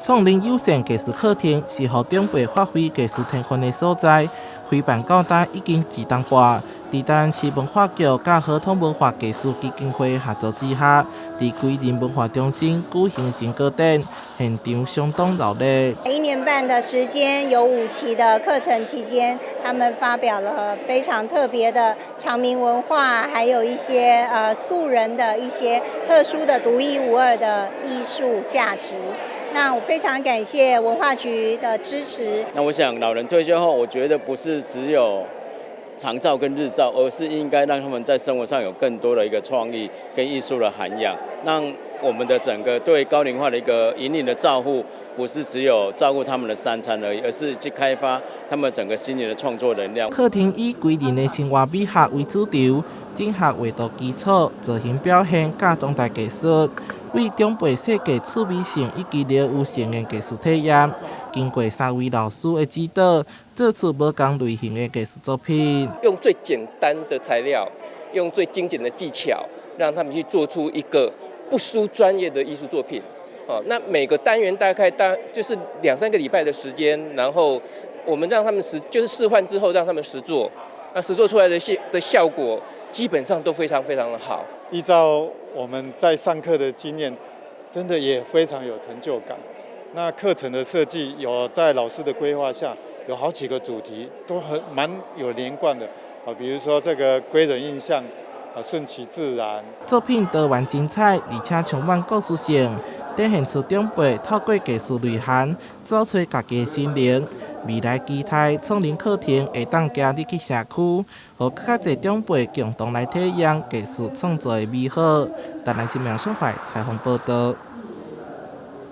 創人友善藝術課程是予長輩發揮藝術天分的所在。開辦到今已經一冬半，佇台南市文化局佮合通文化藝術基金會合作之下，佇歸仁文化中心舉行成果展，現場相當熱鬧。一年半的時間，有5期的課程期間，他們發表了非常特別的常民文化，還有一些素人的一些特殊的獨一無二的藝術價值。那我非常感謝文化局的支持。那我想，老人退休後，我覺得不是只有長照跟日照，而是應該讓他們在生活上有更多的一個創意跟藝術的涵養，讓我們的整個對高齡化的一個引領的照護，不是只有照顧他們的三餐而已，而是去開發他們整個心靈的創作能量。課程以歸仁的生活美學為主軸，整合畫圖基礎、造型表現佮當代藝術，為長輩設計趣味性以及療癒性的藝術體驗。經過三位老師的指導，做出無仝類型的藝術作品。用最簡單的材料，用最精簡的技巧，讓他們去做出一個不輸專業的藝術作品。哦，那每個單元大概就是兩三個禮拜的時間，然後我們讓他們實就是示範之後，讓他們實做，那實做出來的效果基本上都非常非常的好。依照我們在上課的經驗，真的也非常有成就感。那課程的設計有在老師的規劃下，有好幾個主題都很蠻有連貫的啊，比如說這個歸仁印象啊，順其自然。作品多元精彩，而且充滿故事性，展現出長輩透過藝術內涵，找揣家己的心靈。未來期待創人課程會當行入去社區，予閣較濟長輩共同來體驗藝術創作的美好。台南新聞小懷採訪報道。